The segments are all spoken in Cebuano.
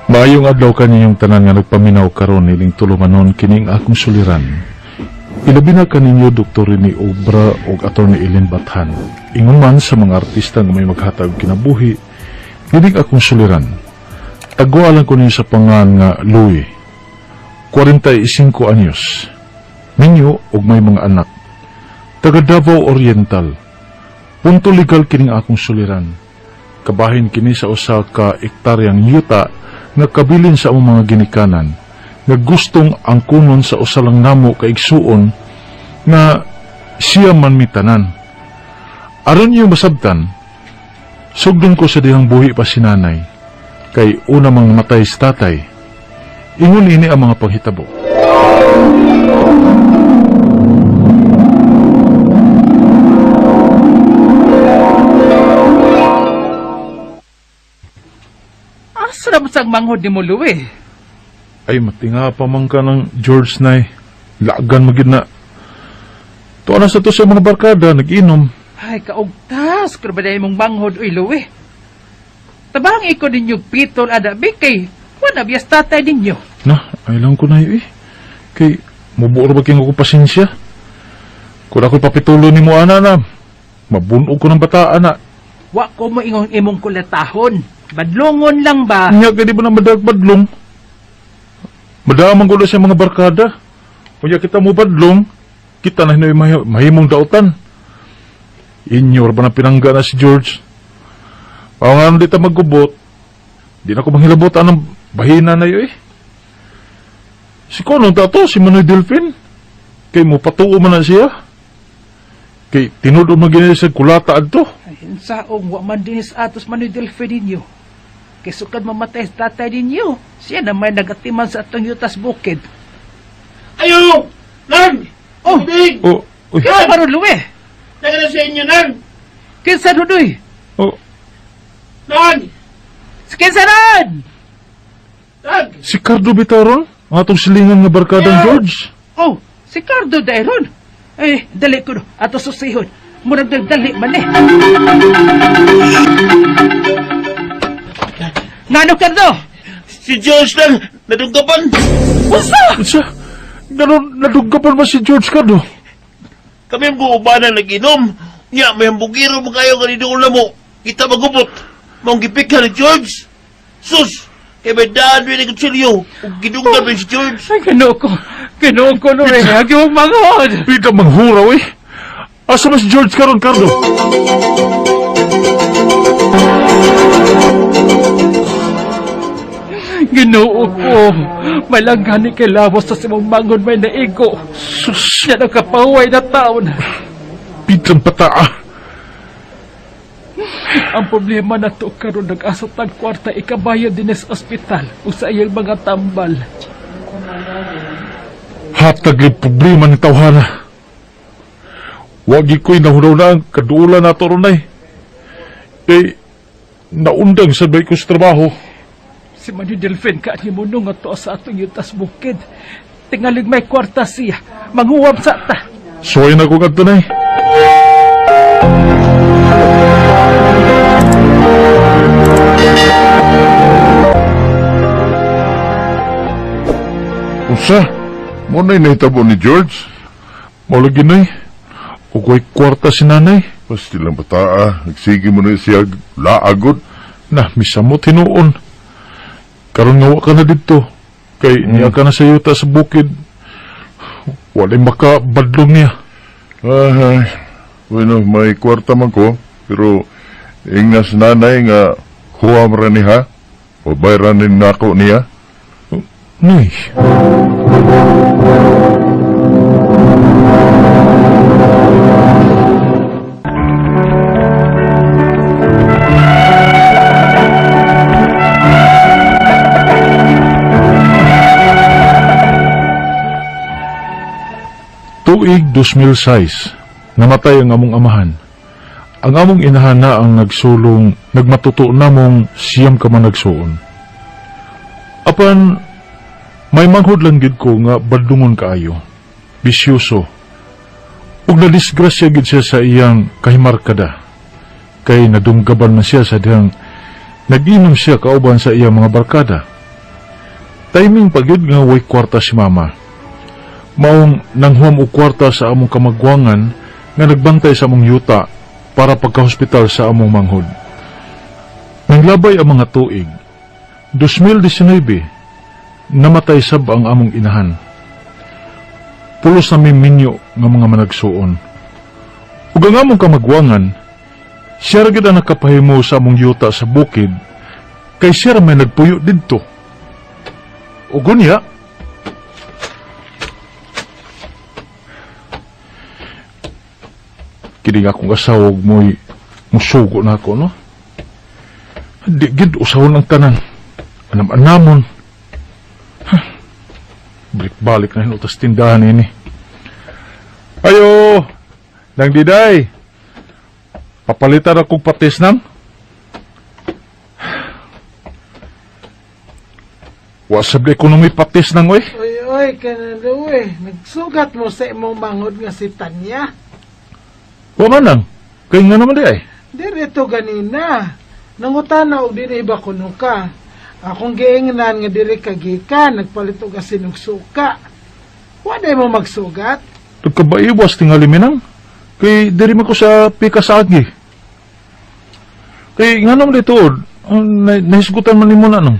Maayong adlaw kaninyong tanan nga nagpaminaw karon nining tulumanon kining akong suliran. Ilabi na kaninyo Dr. Rene Obra ug Attorney Ellen Bathan. Ingon man sa mga artista nga may maghatag og kinabuhi, nining akong suliran. Tagwalan ko ninyo sa pangan nga Louie. 45 anyos. Minyo ug may mga anak. Taga Davao Oriental. Punto legal kining akong suliran. Kabahin kini sa usa ka ektaryang yuta nga kabilin sa among mga ginikanan nga gustong angkunon sa usa lang namo ka igsuon nga siya man mitanan. Aron niyo masabtan, sugdon ko sa dihang buhi pa si nanay, kay una mang namatay si tatay. Ingon ini ang mga panghitabo. Asa na sang manghod ni mo, Louie? Ay, matinga pa man ka ng George Nay. Lagan magid na. Tuwa na sa to sa mga barkada, nag-inom. Ay, kaugtas. Pero ba na imong manghod, uy, Louie? Tabang iko ninyo pitol ada bikay. Wala biyas tatay ninyo. Na, ay lang ko na yun eh. Kay, mubuo ba kayong ako pasensya? Kung ako'y papitulo ni mo, ana na, mabunog ko ng bataan na. Wa ko mo ingon imong kulatahon. Badlongon lang ba? Nya, kaya di ba na madagbadlong? Madamang ko na sa mga barkada. Kunya kita mo badlong, kita na hinoy mahimong dautan. Inyor ba na pinangga na si George? Pao nga di ta maggubot, di na ko manghilabot ang bahina na yun eh. Si Kono tato, si Manoy Delphin. Kay mo patuo man na siya. Kay tinud man gini sa kulata adto. Ay, saong wa man dinis atos Manoy Delphin ninyo. Kay sukad mamatay sa tatay ninyo. Siya na may nagatiman sa atong yutas bukid. Ayo! Nan! Oh! Tubig! Oh, uy, Kinsa karon, Louie? Taga na sa inyo, Nan! Kinsa dudoy? oh, Nan! Kinsa ron? Nan! si Cardo Bitaron, ang atong silingan nga barkadang George. Oh, si Cardo Dairon. Eh, dali ko no. Ato susihon. Murag nagdali man eh. Ngano, Cardo? Si George lang! Nadunggapan! Unsa? Unsa? Ganon, naduggapan ba si George Cardo? Kami ang buubanan nag-inom. Nya, may hambugiro mo kayo kanino ulam mo. Kita magubot. Maong gipika ni George. Sus! Kay may daan may kutsilyo. Ug gidunggan ba si George? Ay, ginoo ko. Ginoo ko no eh. Agi mong manghod. Pita manghuraw eh. Asa ba si George karon, Cardo? Ginoo ko. Malanghani kay lawas sa simong manghod may naigo. Sus, Siya nagkapahuway na taon. pitang pataa. Ang problema na to karon nag-asa tag kwarta ikabayad din sa ospital o sa iyang mga tambal. Hatag yung problema ni tawhana. Wagi ko'y nahunaw na ang kaduula na to ron ay. Eh, naundang sabay ko sa trabaho. Si Manu Delphin ka ni mo nga to sa atong yutas bukid. Tingalig may kwarta siya. Manguwam sa ta. Suway na ko kadto nay. Usa, mo na'y nahitabo ni George. Maulagi nay. Ukoy kwarta si nanay. Pastilang bataa, nagsige mo na siya laagod. Na, misamot hinuon. Karon nga wa ka na didto. Kay niya ka na sa yuta sa bukid. Walay makabadlong niya. Ay, bueno, may kwarta man ko, pero ingnas nanay nga huwam ra ni ha, o bayran ni nako niya. Nay. Tuig 2006, namatay ang among amahan. Ang among inahan na ang nagsulong, nagmatuto namong siyam ka man nagsuon. Apan, may manghod lang gid ko nga badlungon kaayo. Bisyoso. Ug nadisgrasya gid siya sa iyang kahimarkada. Kay nadunggaban man siya sa dihang nag-inom siya kauban sa iyang mga barkada. Timing pa gyud nga way kwarta si mama. Maong nanghuam og kwarta sa among kamagwangan nga nagbantay sa among yuta para pagka-hospital sa among manghod. Nanglabay ang mga tuig. 2019, namatay sab ang among inahan. Pulos na minyo nga mga managsuon. Ug ang among kamagwangan, siya ra gyud ang nakapahimo sa among yuta sa bukid, kay siya ra may nagpuyo didto. Ug unya, kini nga akong asawa ug mo'y musugo na ako, no? Di gid usahon ang tanan. Anam-anamon. Huh. Balik-balik na hinutas tindahan ini. Ayo! Nang diday! Papalitan akong patis nang. Wasab na ekonomi patis nang, oy. Oy, oy, kanalo eh. Nagsugat mo sa imong manghod nga si Tanya. Wa man nang. Kay nga naman di ay. Dire to ganina. Nangutana og dinhi ba kuno ka. Akong giingnan nga diri ka gikan, nagpalit og asin og suka. Wa day mo magsugat? Nagkabaiwas tingali minang. Kay diri man ko sa pika sa agi. Kay nga naman di tuod, nahisgutan man nimo na nang.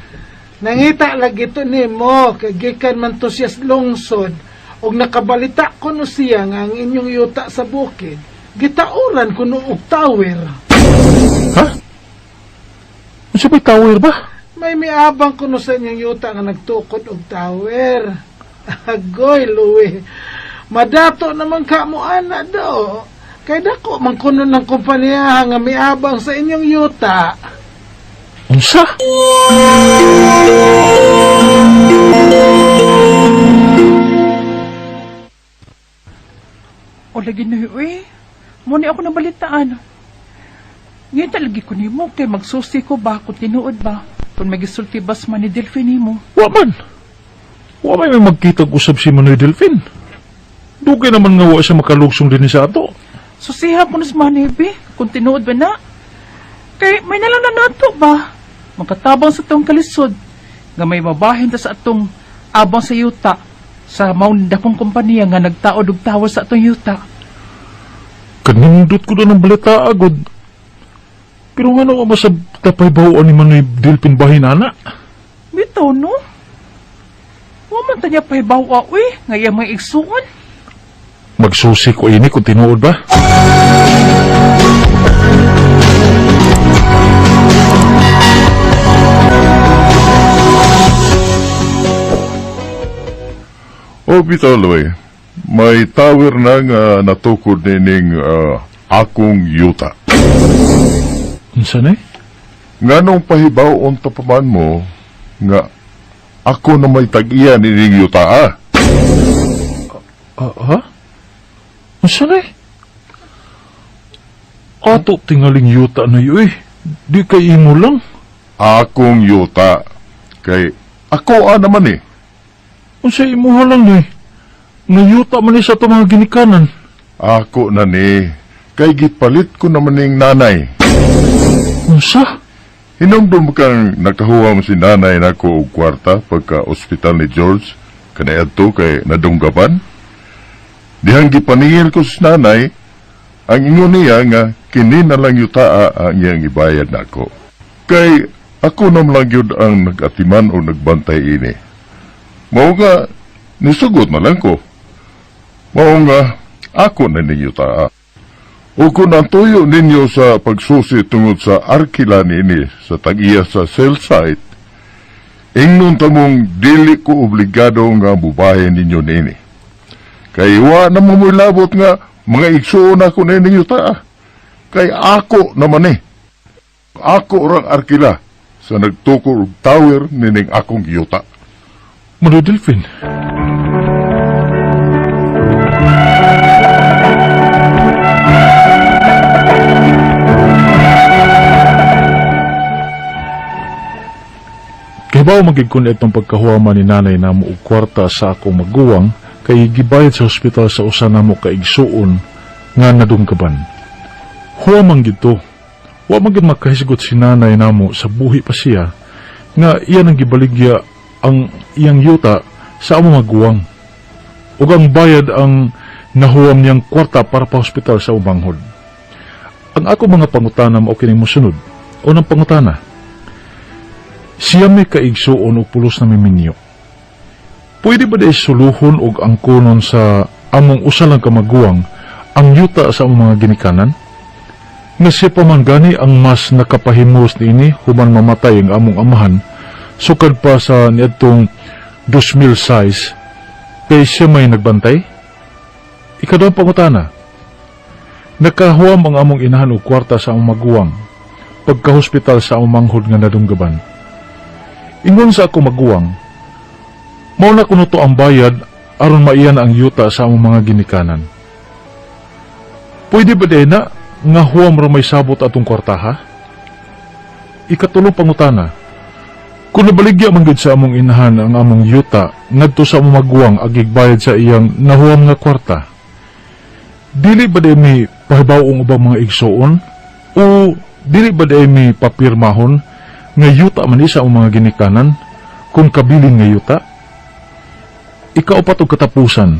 Nangita lagi to nimo kay gikan man to siya sa lungsod og nakabalita kuno siya nga ang inyong yuta sa bukid gitauran kuno og tower. Ha? Unsa ba'y tower ba? May miabang kuno sa inyong yuta nga nagtukod og tower. Agoy, Louie. Madato naman ka mo ana do. Kay dako man kuno ng kompanya nga miabang sa inyong yuta. Unsa? O lagi na uy. Muna ako nabalitaan. Ngayon talagi ko nimo kay magsusi ko ba kung tinuod ba kung may gisulti bas man ni Delphine nimo. Wa man. Wa may magkita usab si Manoy Delphine. Dugay naman nga wa siya makalugsong din sa ato. Susiha ko na sa Manny, kung tinuod ba na. Kay may nalang na nato ba? Makatabang sa tong kalisod nga may mabahin ta sa atong abang sa yuta sa maong dakong kompanya nga nagtaod og tawo sa atong yuta. Kanindot ko na ng balita agad. Pero nga nawa ba sa tapay bawaan ni Manoy Delphine bahin, ana? Bitaw, no? Wa man ta niya pahibaw, uy, nga iyang mga igsuon. Magsusi ko ini kung tinuod ba? O bitaw, Loy, may tower na nga natukod nining akong yuta. Unsa na eh? Nganong pahibaw unta pa man mo nga ako na may tag-iya nining yuta, ah? Ha? Unsa na eh? Ato tingaling yuta na yun eh. Di kay imo lang. Akong yuta. Kay ako naman eh. Unsa imo lang ni? Nga yuta man ni sa ato mga ginikanan. Ako na ni. Kay gipalit ko naman ning nanay. Unsa? Hinumdum kang nakahuam si nanay nako og kwarta pagka ospital ni George kaniadto kay nadunggaban. Dihang gipaningil ko si nanay, ang ingon niya nga kini na lang yutaa ang iyang ibayad nako. Kay ako nam lang yun ang nag-atiman o nagbantay ini. Mao nga nisugot na lang ko. Mao nga ako na ninyo taa. O kung ang tuyo ninyo sa pagsusi tungod sa arkila niini sa tag-iya sa cell site, ingnon tamong dili ko obligado nga mubahin ninyo niini. Kay wa na mo mo'y nga mga igsuon ako ninyo taa. Kay ako naman eh. Ako rang arkila sa nagtukor og tower nining akong yuta. Manoy Delphine. Kay bawo magig kun itong pagkahuama ni nanay namo og kwarta sa akong maguwang kay gibayad sa ospital sa usa namo ka igsuon nga nadungkaban. Huwamang gito. Wa man gid makahisgot si nanay namo sa buhi pa siya nga iya nang gibaligya ang iyang yuta sa among maguwang. Ug ang bayad ang nahuwam niyang kwarta para pa hospital sa umanghod. Ang ako mga pangutana mao kining mosunod. Unang pangutana: Siya may kaigsuon og pulos na miminyo. Pwede ba di suluhon og angkonon sa among usa lang ka maguwang ang yuta sa among mga ginikanan? Nga siya pa man gani ang mas nakapahimos niini human mamatay ang among amahan sukad pa sa niadtong 2006 kay siya may nagbantay? Ikaduhang pangutana: Nakahuam ang among inahan og kwarta sa among maguwang pagka-hospital sa among manghod nga nadunggaban. Ingon sa ako maguwang, mao na kuno to ang bayad aron maiyan ang yuta sa among mga ginikanan. Pwede ba diay na nga huwam ra may sabot atong kwartaha? Ikatulong pangutana: Kung nabaligya man gud sa among inahan ang among yuta ngadto sa among maguwang agig bayad sa iyang nahuwam nga kwarta, dili ba diay mi pahibaw-ong ubang mga igsuon o dili ba diay mi papirmahon nga yuta man ni sa among mga ginikanan kung kabilin nga yuta? Ikaupat og katapusan: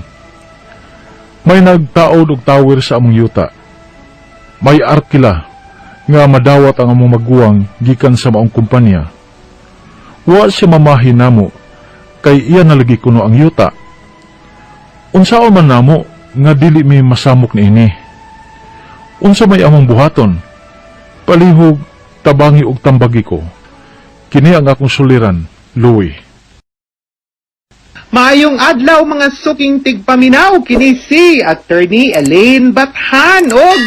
May nagtaod og tower sa among yuta. May arkila nga madawat ang among maguwang gikan sa maong kumpanya. Wa siya mamahin namo kay iya nalagi kuno ang yuta. Unsaon man namo nga dili mi masamok niini? Unsa may among buhaton? Palihog tabangi og tambagi ko. Kini ang akong suliran, Louie. Maayong adlaw, mga suking tigpaminaw, kini si Attorney Elaine Bathan og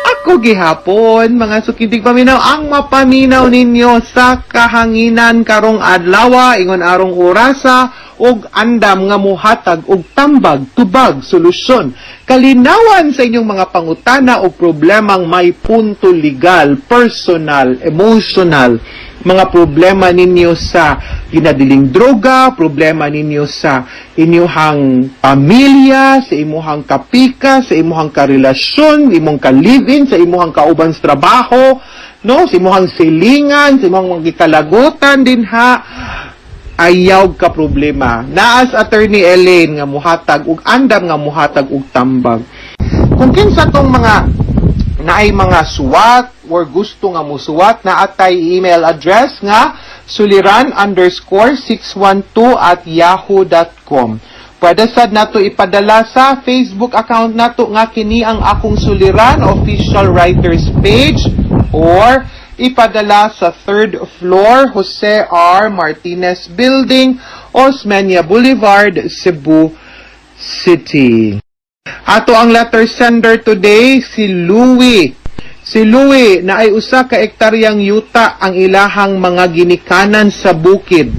ako gihapon, mga suking tigpaminaw, ang mapaminaw ninyo sa kahanginan karong adlaw, ingon arong orasa, og andam nga muhatag og tambag, tubag, solusyon, kalinawan sa inyong mga pangutana o problemang may punto legal, personal, emotional, mga problema ninyo sa ginadiling droga, problema ninyo sa inyuhang pamilya, sa imuhang kapika, sa imuhang karelasyon, imong ka-live-in, sa imuhang kauban sa trabaho, no? Sa imuhang silingan, sa imuhang mga kalagutan din ha, ayaw ka problema. Naas Attorney Elaine nga muhatag og andam nga muhatag og tambag. Kung kinsa tong mga naay mga suwat or gusto nga musuwat, na atay email address nga suliran_612@yahoo.com. Pwede sad nato ipadala sa Facebook account nato nga kini ang akong suliran official writers page or ipadala sa third floor, Jose R. Martinez Building, Osmeña Boulevard, Cebu City. Ato ang letter sender today si Louie. Si Louie na ay usa ka ektaryang yuta ang ilahang mga ginikanan sa bukid.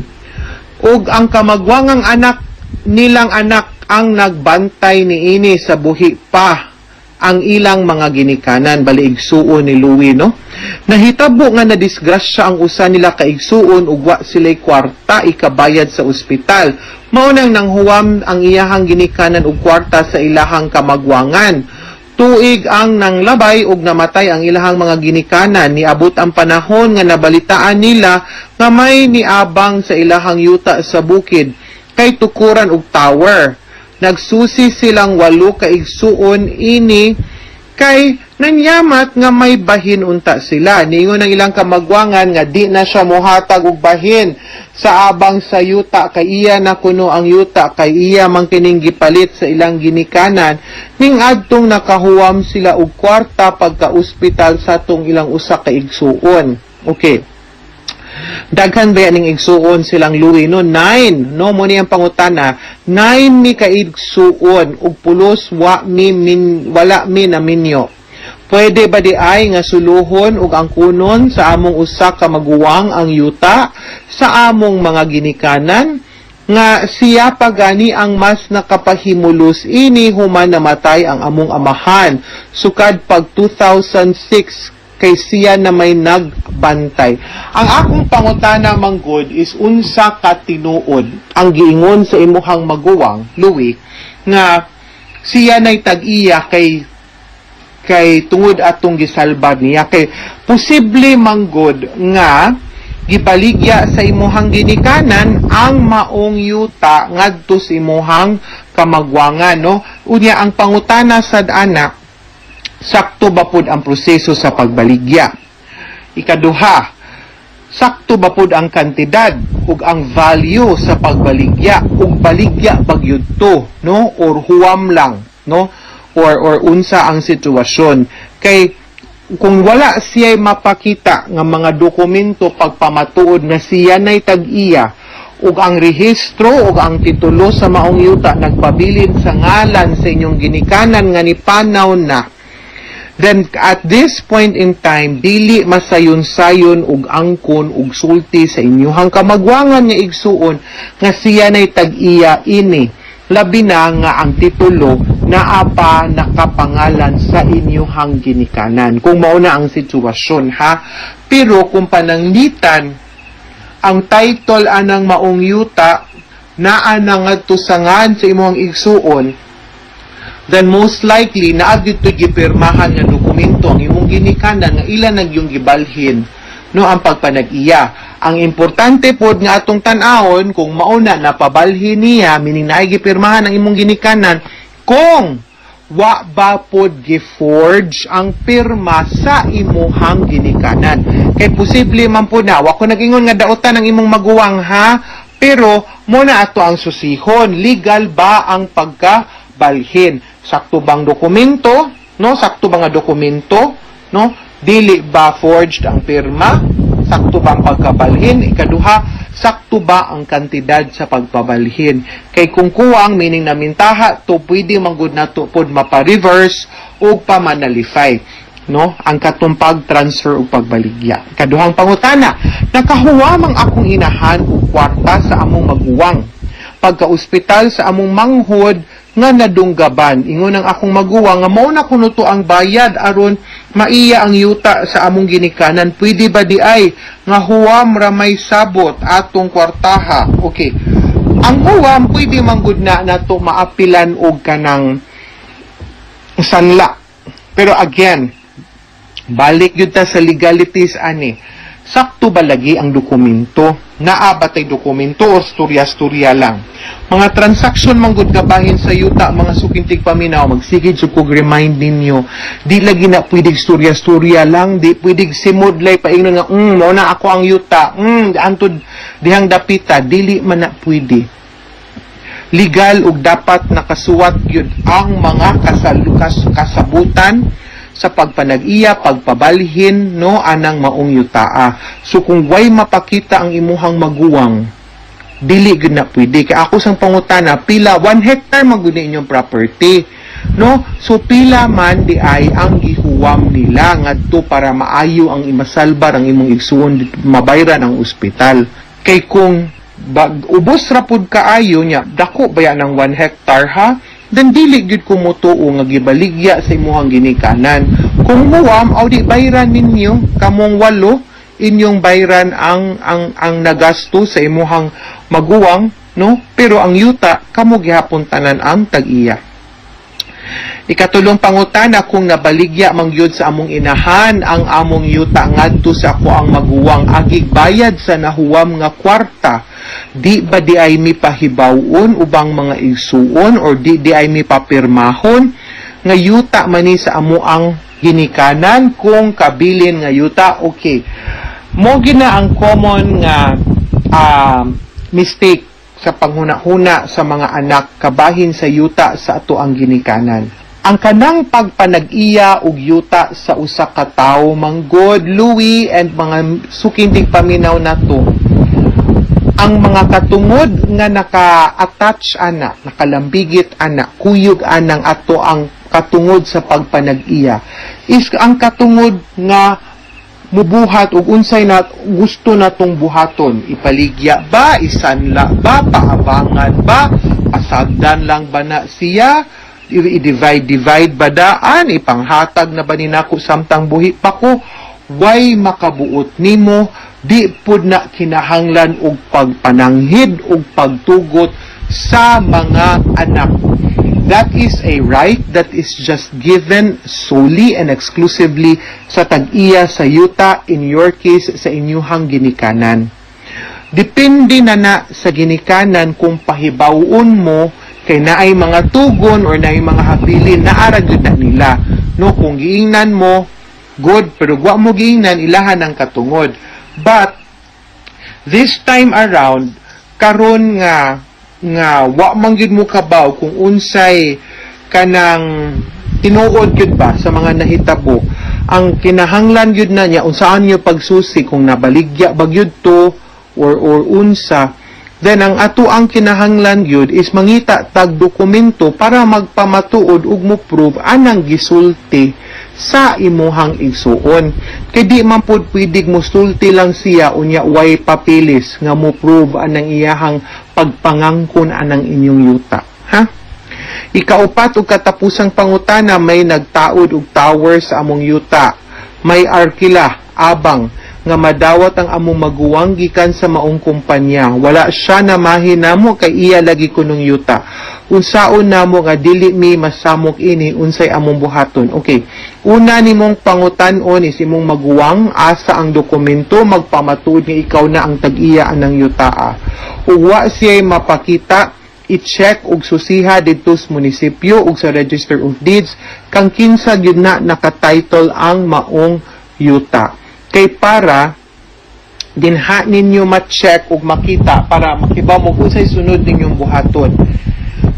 Ug ang kamagwangang anak nilang anak ang nagbantay niini sa buhi pa ang ilang mga ginikanan, bali igsuon ni Louie, no? Nahitabo nga nadisgrasya ang usa nila ka igsuon ug wa sila'y kwarta ikabayad sa ospital. Mao nang nanghuwam ang iyahang ginikanan og kwarta sa ilahang kamagwangan. Tuig ang nanglabay ug namatay ang ilahang mga ginikanan. Niabot ang panahon nga nabalitaan nila nga may niabang sa ilahang yuta sa bukid kay tukuran og tower. Nagsusi silang walo ka igsuon ini kay nanyamat nga may bahin unta sila. Niingon ang ilang kamagwangan nga di na siya mohatag og bahin sa abang sa yuta kay iya na kuno ang yuta kay iya man kining gipalit sa ilang ginikanan ning adtong nakahuwam sila og kwarta pagka-ospital sa tong ilang usa ka igsuon. Okay. Daghan ba ning igsuon silang Louie, no? Nine, no? Mo ni ang pangutana. Nine mi ka igsuon ug pulos wa mi min, wala mi na minyo. Pwede ba di ay nga suluhon ug angkunon sa among usa ka maguwang ang yuta sa among mga ginikanan nga siya pa gani ang mas nakapahimulos ini human namatay ang among amahan sukad pag 2006 kay siya na may nagbantay? Ang akong pangutana manggod is unsa ka tinuod ang giingon sa imuhang maguwang, Louie, nga siya nay tag-iya kay tungod atong gisalbar niya? Kay posible manggod nga Gibaligya sa imuhang ginikanan ang maong yuta ngadto sa imuhang kamagwangan, no? Unya, ang pangutana sad ana, sakto ba pud ang proseso sa pagbaligya? Ikaduha, sakto ba pud ang kantidad ug ang value sa pagbaligya, ug baligya ba gyud to, no, or huwam lang, no, or unsa ang sitwasyon? Kay kung wala siya mapakita nga mga dokumento pagpamatuod nga siya nay tag-iya ug ang rehistro ug ang titulo sa maong yuta nagpabilin sa ngalan sa inyong ginikanan nga nipanaw na, then at this point in time, dili masayon-sayon ug angkon ug sulti sa inyuhang kamagwangan nga igsuon nga siya nay tag-iya ini, labi na nga ang titulo naa pa nakapangalan sa inyuhang ginikanan, kung mao na ang sitwasyon ha. Pero kung pananglitan ang title anang maong yuta naa na ngadto sa ngan sa imong igsuon, then most likely naa gyud to gipirmahan nga dokumento ang imong ginikanan nga ila na gyung gibalhin, no, ang pagpanag-iya. Ang importante pod nga atong tan-awon, kung mao na napabalhin niya, meaning naay gipirmahan ang imong ginikanan, kung wa ba pod gi-forge ang pirma sa imuhang ginikanan. Kay posible man pod na, wa ko nag-ingon nga dautan ang imong maguwang ha, pero mo na ato ang susihon, legal ba ang pagkabalhin? Sakto bang dokumento? No? Sakto ba nga dokumento? No? Dili ba forged ang pirma? Sakto ba ang pagkabalhin? Ikaduha, sakto ba ang kantidad sa pagpabalhin? Kay kung kuwang, meaning namintaha to, pwede man gud nato pod mapa-reverse o pa-nullify, no, ang katong pag-transfer ug pagbaligya. Kaduhang pangutana, nakahuwam ang akong inahan og kwarta sa among maguwang pagka-ospital sa among manghod nga nadunggaban. Ingon ang akong maguwang nga mao na kuno to ang bayad aron maiya ang yuta sa among ginikanan. Pwede ba di ay nga huwam ra may sabot atong kwartaha? Okay. Ang huwam, pwede man gud na nato maapilan og kanang sanla. Pero again, balik yun ta sa legalities ani. Sakto ba lagi ang dokumento? Naa ba tay dokumento or storya-storya lang? Mga transaksyon man gud kabahin sa yuta, mga suking tigpaminaw, magsige jud kog remind ninyo. Di lagi na pwedeng storya-storya lang, di pwedeng simudlay paingnon nga, mao na ako ang yuta, antod dihang dapita, dili man na pwede. Legal ug dapat nakasuwat yun ang mga kasabutan sa pagpanag-iya, pagpabalhin, no, anang maong yutaa. So kung way mapakita ang imuhang maguwang, dili gud na pwede. Kay ako sang pangutana, pila 1 hectare man gud ni inyong property, no? So pila man di ay ang gihuwam nila ngadto para maayo ang imasalbar ang imong igsuon, mabayran ang ospital? Kay kung bag, ubos ra pud kaayo nya, dako baya ng 1 hectare ha, then dili gyud ko motuo nga gibaligya sa imuhang ginikanan. Kung huwam, aw di bayran ninyo kamong walo, inyong bayran ang nagasto sa imuhang maguwang, no? Pero ang yuta, kamo gihapon tanan ang tag-iya. Ikatulong pangutana, kung nabaligya man gyud sa among inahan ang among yuta ngadto sa ako ang maguwang agig bayad sa nahuwam nga kwarta, di ba di ay mi pahibaw-on ubang mga igsuon or di di ay mi papirmahon nga yuta man ni sa amo ang ginikanan kung kabilin nga yuta? Okay, mo gina ang common nga mistake sa panghuna-huna sa mga anak kabahin sa yuta sa ato ang ginikanan. Ang kanang pagpanag-iya og yuta sa usa ka tawo manggod, Louie and mga suking tigpaminaw nato, ang mga katungod nga naka-attach ana, nakalambigit ana, kuyog anang ato ang katungod sa pagpanag-iya is ang katungod nga mubuhat og unsay na gusto natong buhaton: ipaligya ba, isanla ba, paabangan ba, pasagdan lang ba na siya, i-divide divide ba daan, ipanghatag na ba ni nako samtang buhi pa ko. Way makabuot nimo, di pud na kinahanglan og pagpananghid og pagtugot sa mga anak. That is a right that is just given solely and exclusively sa tag-iya sa yuta, in your case, sa inyuhang ginikanan. Depende na na sa ginikanan kung pahibawon mo kay naay mga tugon or naay mga habilin naara gyud na nila. No, kung giingnan mo, good, pero wa mo giingnan, ilahan ang katungod. But this time around, karon nga nga wa man gyud mo kabaw kung unsay kanang tinuod gyud ba sa mga nahitabo, ang kinahanglan gyud na niya unsaan niyo pagsusi kung nabaligya ba gyud to or unsa. Then ang ato ang kinahanglan gyud is mangita tag dokumento para magpamatuod ug mo prove anang gisulti sa imuhang igsuon, kay di man pud pwede mosulti lang siya unya way papeles nga mo prove anang iyahang pagpangangkon anang inyong yuta, ha. Ikaupat ug katapusang pangutana, may nagtaod og tower sa among yuta. May arkila, abang nga madawat ang among maguwang gikan sa maong kumpanya. Wala siya na mahinamo kay iya lagi kunong yuta. Unsaon namo nga dili mi masamok ini, unsay among buhaton? Okay. Una nimong pangutan-on is imong maguwang, asa ang dokumento magpamatuod nga ikaw na ang tag-iya anang yutaa. Ug wa siya mapakita, i-check og susiha didto sa munisipyo ug sa Register of Deeds kang kinsa gyud na naka-title ang maong yuta. Kay para dinha ninyo ma-check ug makita para makibaw mo kung unsay sunod ninyong buhaton.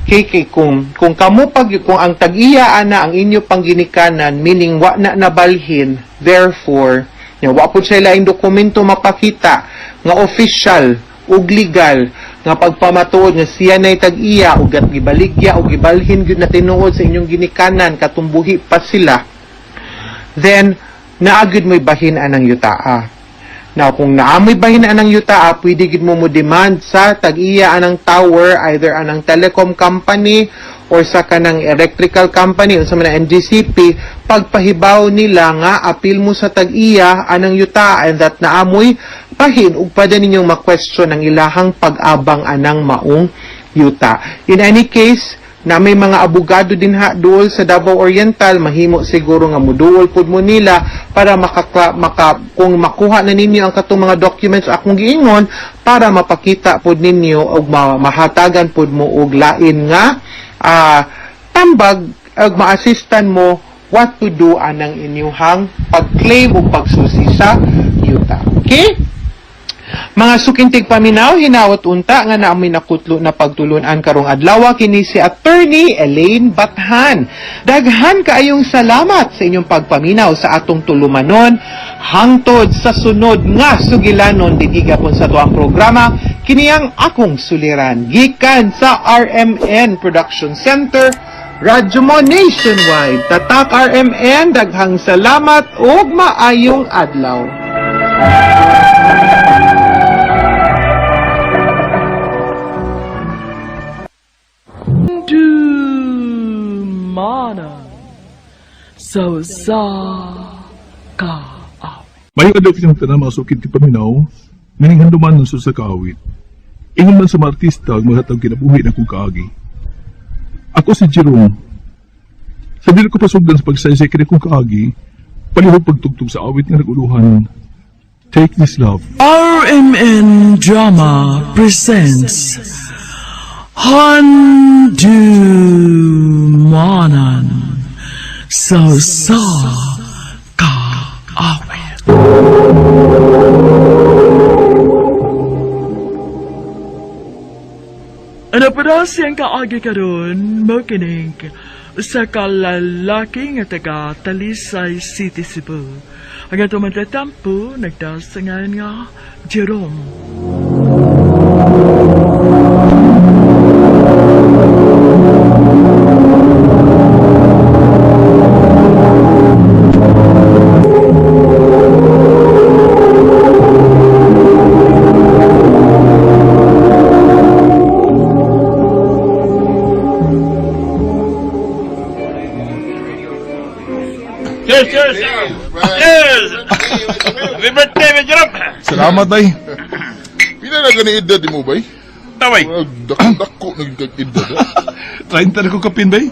Kay kung kamo pag kung ang tag-iya ana ang inyo pangginikanan, meaning wa na nabalhin, therefore nya wa pud siya laing dokumento mapakita nga official ug legal nga pagpamatuod nga siya nay tag-iya ug at gibaligya ug gibalhin gyud na tinuod sa inyong ginikanan katumbuhi pa sila, then naa gyud mo'y bahin anang yutaa. Now, kung naamoy bahin anang yutaa, pwede gyud mo mo demand sa tag-iya anang tower, either anang telecom company or sa kanang electrical company, unsa man ang NGCP, pagpahibaw nila nga apil mo sa tag-iya anang yutaa and that naamoy bahin ug pwede ninyong ma-question ang ilahang pag-abang anang maong yuta. In any case, na may mga abogado din ha duol sa Davao Oriental, mahimo siguro nga muduol pud mo nila para makaka, maka, kung makuha na ninyo ang katong mga documents akong giingon para mapakita pud ninyo og mahatagan pud mo og lain nga tambag og maasistan mo what to do anang inyuhang pag-claim o pagsusi sa yuta. Okay? Mga suking tigpaminaw, hinawat unta nga naamoy nakutlo na pagtulunan karong adlaw, kini si Attorney Elaine Bathan. Daghan kaayong salamat sa inyong pagpaminaw sa atong tulumanon hangtod sa sunod nga sugilanon dinhi gapon sa tuang programa kini ang akong suliran gikan sa RMN Production Center, Radyo Mo Nationwide. Tatak RMN, daghang salamat ug maayong adlaw. Mana so sa ka Mayong adlaw kitang tanan, mga sukid ti paminaw, mining handuman ng sa kaawit. Ingon man sa mga artista ang maghatag kinabuhi na kong kaagi. Ako si Jerome. Sa dili ko pasugdan sa pagsaysay kini kong kaagi, palihog pagtugtog sa awit nga naguluhan. Take This Love. RMN Drama presents Handumanan sa Kaawit. Ano pa daw siyang kaagi karon mo kining sa kalalaki nga taga Talisay City, Cebu. Ang atong mantatampo nagdasangan nga Jerome. Cheers, cheers! Cheers! Happy birthday, Jerome! Salamat ay. Pila na gani edad mo bay? Taway. Dako-dako na gyud kag edad. Ha? 30 na ko kapin bay.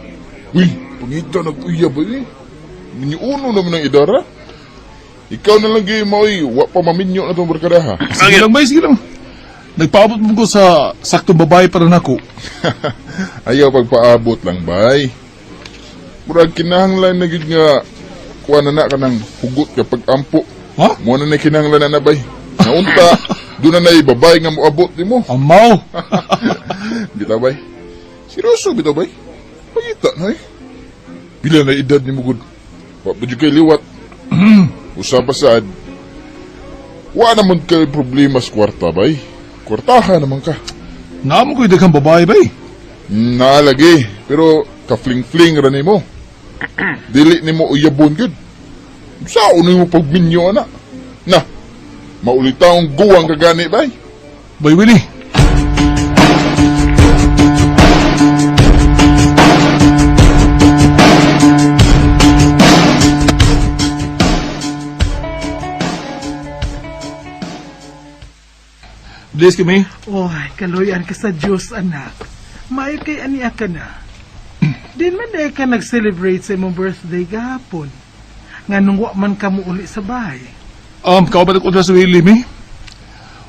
Uy, pangita nag-uya ba eh? Minyo-uno naman ang idara. Ikaw na lang gyud maoy, wa pa maminyo na tong barkada ha. Sige lang bay, sige lang. Nagpaabot mo ko sa saktong babae para nako. Ayaw pagpaabot lang bay. Murag kinahanglan na gyud nga kuha na na ka ng hugot ka pag-ampo. Ha? Mo na na kinahanglan na na bay. Naunta, doon na na babae nga moabot nimo. Amaw. Bitaw bay. Seryoso bitaw bay. Pangita na eh. Pila na edad ni Mugod. Wa pa jud kay liwat. Usa pa sad. Wa naman kay problema sa kwarta bay. Kwartaha naman ka. Naamo ko'y daghang babae bay. Naalagi, pero ka-fling-fling ra nimo. Dili nimo uyabon gyud. Sao nimo pagminyo ana? Na, maulitaong guwang kagani bay. Bay Willie. Please kami. Oy, kaluyan ka sa Diyos, anak. Maayo kay aniya ka na. Di man dahil ka nag-celebrate sa imong birthday gahapon. Nga nung wa man ka mo uli sa bahay. Kauban ako sa Willie, mi.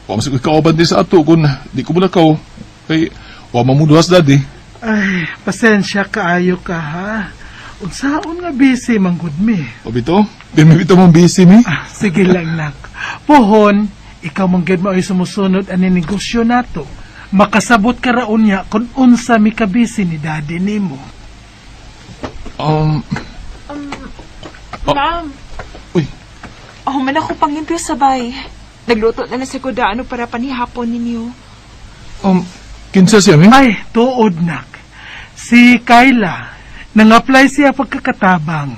Wa man sa kauban din sa ato kung di ko muna kaw. Kay wa man mo duhas daddy. Ay, pasensya kaayo ka ha. Unsaon nga busy manggod mi. O bito, bimibito mong busy mi. Ah, sige lang nak. Pohon, ikaw man gyud mao'y sumusunod ani negosyo nato. Makasabot ka raon niya kung unsa mi ka busy ni daddy nimo. Oh. Ma'am. Uy. Oh, man ako pangimpyo sabay. Nagluto na na sa kudaano para panihapon ninyo. Kinsa siya mi? Ay, tuod nak. Si Kyla, nang-apply siya pagkakatabang.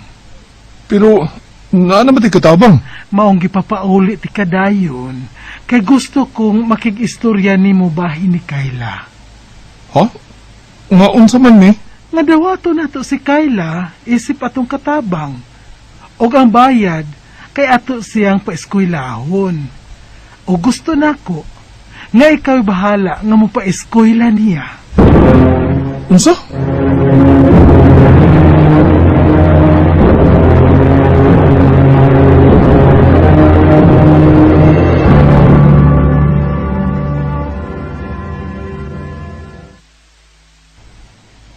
Pero naa naman ti katabang. Maong gipapauli ti kadayon, kay gusto kong makig-istorya nimo bahin ni Kyla. Ha? Nga unsa man mi? Nga dawato nato si Kyla, isip atong katabang. Og ang bayad, kay ato siyang paeskwelahon. O gusto nako, nga ikaw bahala nga mo paeskwela niya. Unsa?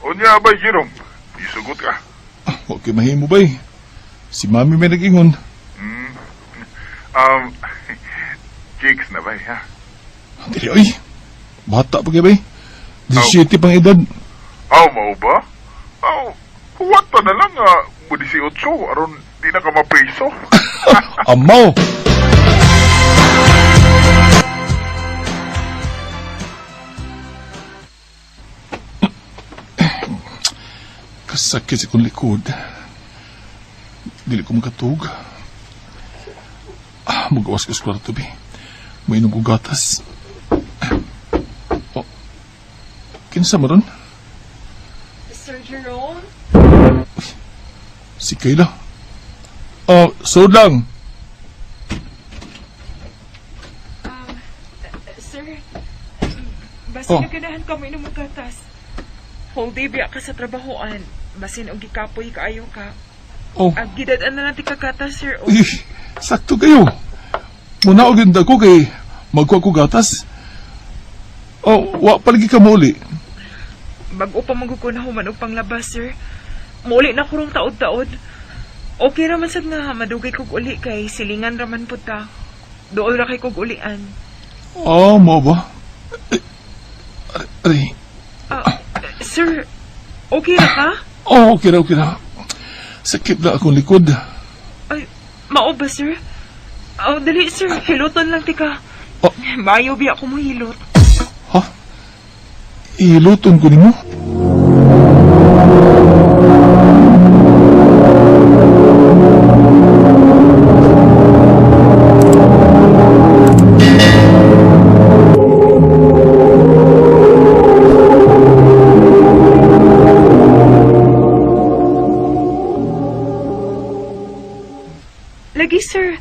Unya bay Jerome, isugot ka. Wa kay mahimo bay. Si mami may nag-ingon. Chicks na bay ha. Dili oy. Bata pa kay bay. 17 pang edad. Aw, mao ba? Aw, huwag pa na lang mo 18 aron di na ka mapriso. Amaw. Kasakit sa akong likod. Dili ko makatug. Ah, magawas ko sa kwarto, bi. Mainom ko gatas. Oh. Kinsa mo ron? Sir Jerome? Si Kayla. Oh, sud lang. Sir, basin Oh. naganahan ka mo inom og gatas. Whole day biya ka sa trabahoan. Basin og gikapoy kaayo ka. Oh. Ag gidad-an na lang ti kagatas, sir. Oh. Uy, sakto kayo. Muna og ganda ko kay magkuha ko gatas. Oh, wa palagi ka muli. Bag-o pa magugo na human og panglabas, sir. Muuli na kurong taod-taod. Okay raman sad nga madugay kog uli kay silingan raman pud ta. Dool ra kay kog ulian. Oh, mo ba? Eh, Aray. Ah, sir, okay ra ka? Oh, okay ra, okay ra. Sakit na akong likod. Ay, mao ba, sir? Oh, dali, sir. Hiluton lang tika. Oh. Maayo biya ko mohilot. Ha? Iluton ko nimo? Lagi, sir.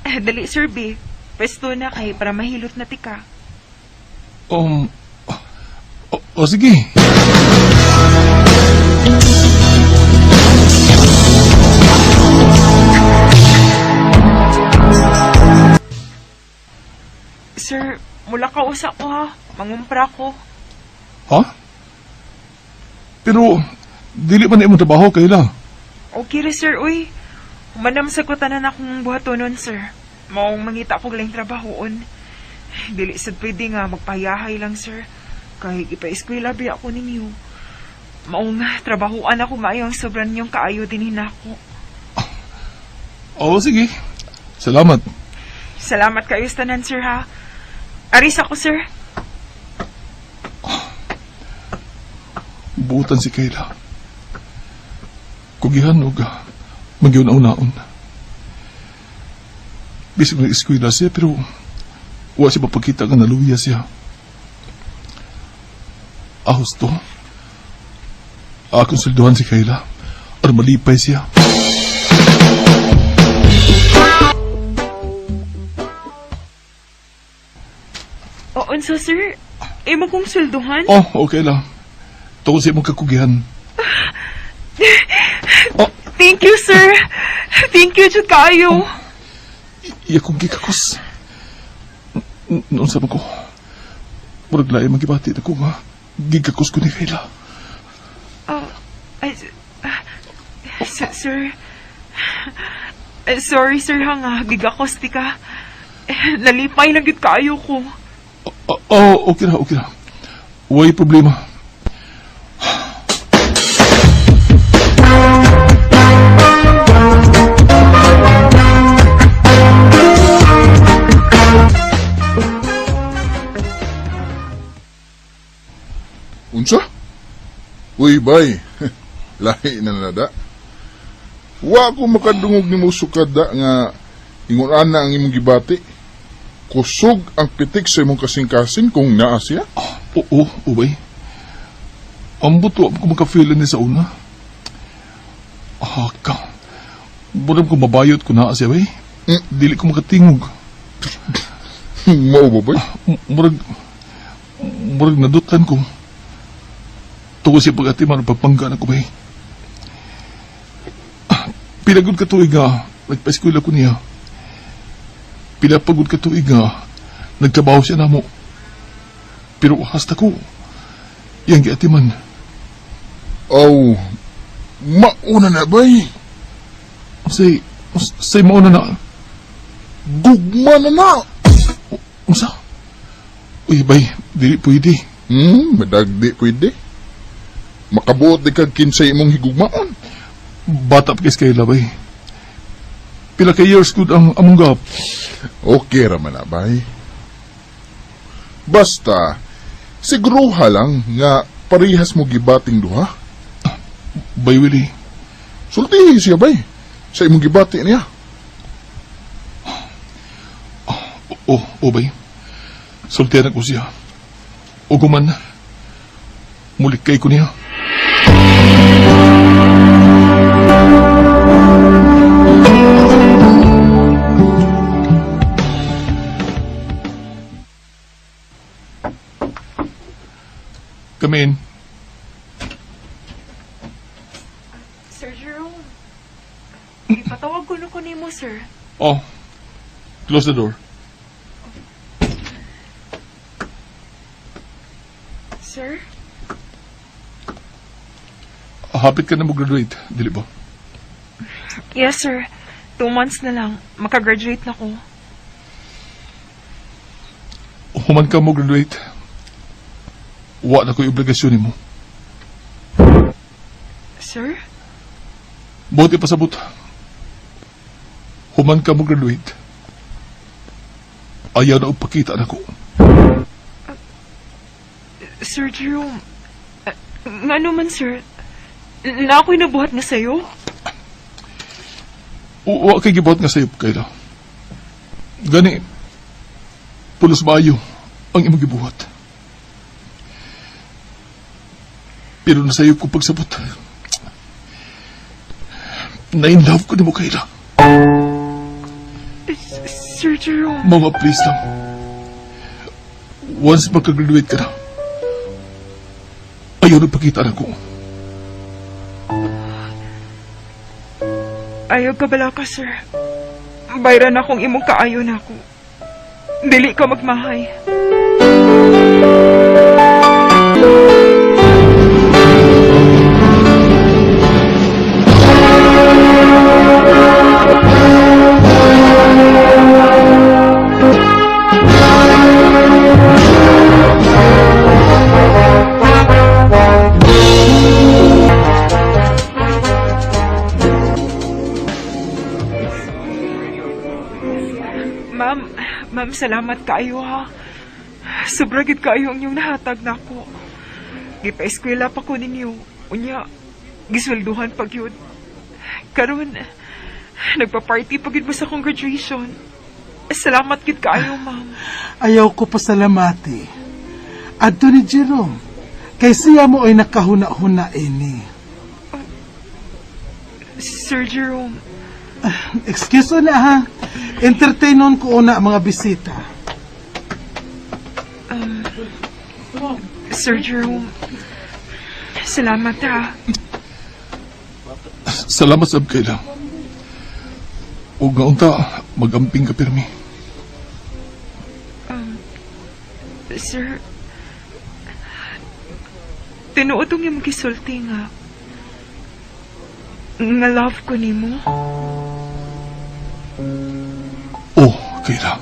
Eh, dali, sir, B. Pwesto na kay para mahilot na tika. O sige. Sir, mula ka usa ko ha. Mangumpra ko. Ha? Pero, dili man na imong trabaho, Kayla. Okay ra, sir, uy. Humanam sa ko tanan akong buhatonon, sir. Maong mangita ko laing trabahoon. Dili sad pwede nga magpayahay lang, sir. Kay ipa-eskwela biya ako ninyo. Maong trabahoan ako maayo ang sobran niyong kaayo din hinako. Oo, sige. Salamat. Salamat kayo sa tanan, sir, ha. Aris ako, sir. Buutan si Kayla. Kugihan og magyunaw-naon. Bisag nag-eskwela siya pero wa siya mapagkita nga naluya siya. Ahos to. Akong silduhan si Kayla. Aron malipay siya. O, unsa, sir? Imo kong swelduhan? Oh, okay lang. Tungkol sa imong kakugihan. Oh, Thank you, sir. Thank you, jud kaayo. Iya kong gikakos. Noon sa ko, murag lain magibati na ko nga, gikakos ko ni Kayla. Oh, ay, sir. Eh, sorry, sir, ha nga. Gigakos ti ka. Eh, nalipay lang gyud kaayo ko. Oh, oh, okay na, okay na. Way problema. Unsa? Uy, bay. Lahi na nada. Wa ko makadungog nimo sukad da nga ingon ana ang imong gibati. Kusog ang pitik sa imong kasing-kasing kung naa siya. Oo, ubay. Ambot wa ko makafeel ni sa una. Ah, ka. Murag ko mabayot ko naa siya, bay. Mm. Dili ko makatingog. Mao ba, bay? Murag nadutlan ko. Tungkol siya pag-atiman pagpangga na ko, bay. Ah, Pinagod ka tuig nga, nagpa-eskwela ko niya. Pinapagod ka tuig nga, nagtrabaho siya namo. Pero hasta ko, iyang giatiman. Aw, mauna na, bay. Say, say mauna na, Gugma na na. unsa? Uy, bay, dili pwede. Madagdi pwede. Makabuot di kag kinsay imong higugmaon. Bata pa kay Kayla, bay. Pila ka years good ang among gap. Okay ra man na, bay. Basta, siguruha lang nga parehas mo gibating duha. Bay, Willie. Sultihi siya, bay. Sa imong gibati niya. Oo, oh, bay. Sultihan ako siya. O guman, mulik kay ko niya. Come in. Sir Jerome. Ipatawag ko na ko nimo, sir. Oh, close the door. Sir? Hapit ka na mo-graduate, dili ba? Yes, sir. 2 months na lang. Makagraduate na ko. Human ka mo graduate, wa na ko'y obligasyon nimo. Sir? Buti pasabot. Human ka mo graduate. Ayaw na upakita na ko. Sir Jerome, nga naman, sir. Na ako'y nabuhat na sa'yo? Wa kay gibuhat nga sayop kay. Gani, pulos maayo ang imong gibuhat. Pero nasayop ko pagsabot. Na-in love ko nimo, Kayla. Sir Jerome. Mama, please lang. Once magka-graduate ka na, Ayaw nagpakita nako. Ayaw ka bala ka, sir. Bayran akong imong kaayo nako. Dili ka magmahay. Ma'am, ma'am, salamat kaayo ha. Sobra gid kaayo ang inyong nahatag nako. Gipa-eskwela pa ko ninyo. Unya, giswelduhan pa gyud. Karon, nagpa-party pa gyud mo sa akong graduation. Salamat gid kaayo, ma'am. Ayaw ko pasalamati. Adto ni Jerome, kay siya mo ay nakahuna-huna ini. Sir Jerome, Excuse na ha. Entertainon ko una ang mga bisita. Sir Jerome, salamat ha. Salamat sab Kayla. Ug nga unta magamping ka pirmi. Sir, tinuod ang imong gisulti nga nga love ko nimo. Oh, Kayla.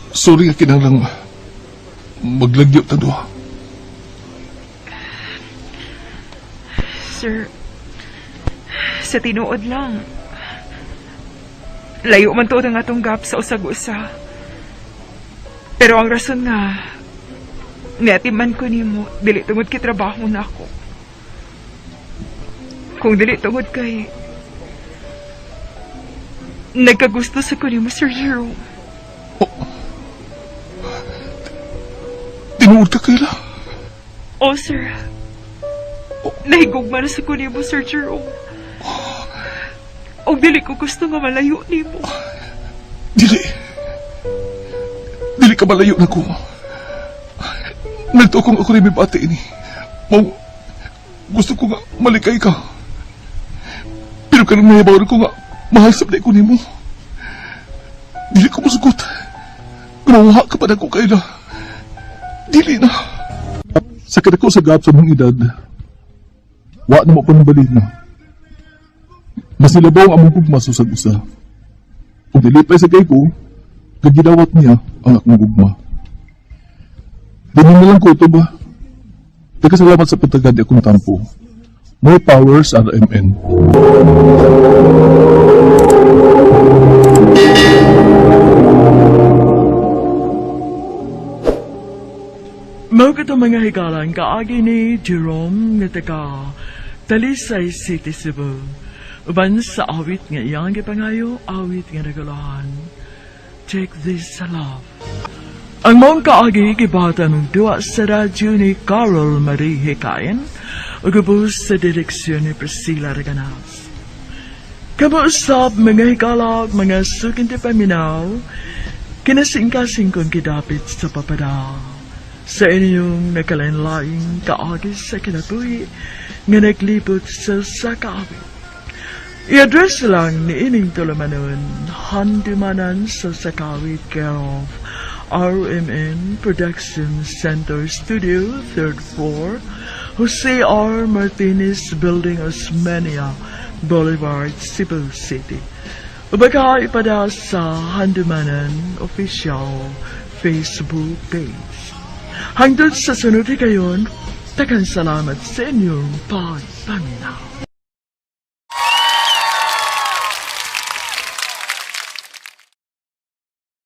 Sorry nga kinahanglang maglagyo ta duha. Sir, sa tinuod lang, layo man tuod ang atong gap sa usag-usa. Pero ang rason nga, niatiman ko nimo, dili tungod kay trabaho na ako. Kung dili tungod kay nagkagusto sa ko nimo, Sir Jerome. Tinuod ka, Kayla. Oh, sir. Nahigugma na sa ko nimo, Sir Jerome. Og dili ko gusto nga malayo nimo. Dili. Dili ka malayo nako. Nagtuo kong ako rin may bati ini. Mao, gusto ko nga malikay ka. Pero karong nahibaw ko nga mahal sab ko nimo. Dili ko musugot. Gumawa ka pa nako, Kayla. Dili na. Sa kadako sa gap sa mong edad, wa na mo pa ng balina. Mas nilabaw ang among gugma sa usag-usa. Ug dili pa sa kay ko, gagidawat niya ang akong gugma. Dili na lang ko ito ba? Salamat sa pagtagad akong tampo. More powers RMN. Mao kato mga higalan kaagi ni Jerome nga taga Talisay City, Cebu. Uban sa awit nga iyang gipangayo, awit nga nagulahan. Take This Love. Ang maong kaagi gibata ng duwa sa radyo ni Carol Marie Hikayan ug ubos sa direksyon ni Priscilla Reganas. Kamuusap mga higalag, mga suking paminaw, kinasingkasing kong gidapit sa papada sa inyong nakalain-laing kaagi sa kinabuhi nga naglibot sa sakaawit. I-address lang ni ining tulumanon, Handumanan sa Sakawit, care of RMN Production Center Studio, 3rd floor, Jose R. Martinez Building, Osmeña Boulevard, Cebu City. Ubaka ipada sa Handumanan official Facebook page. Hangtod sa sunod higayon, takan salamat sa inyong pagpaminaw.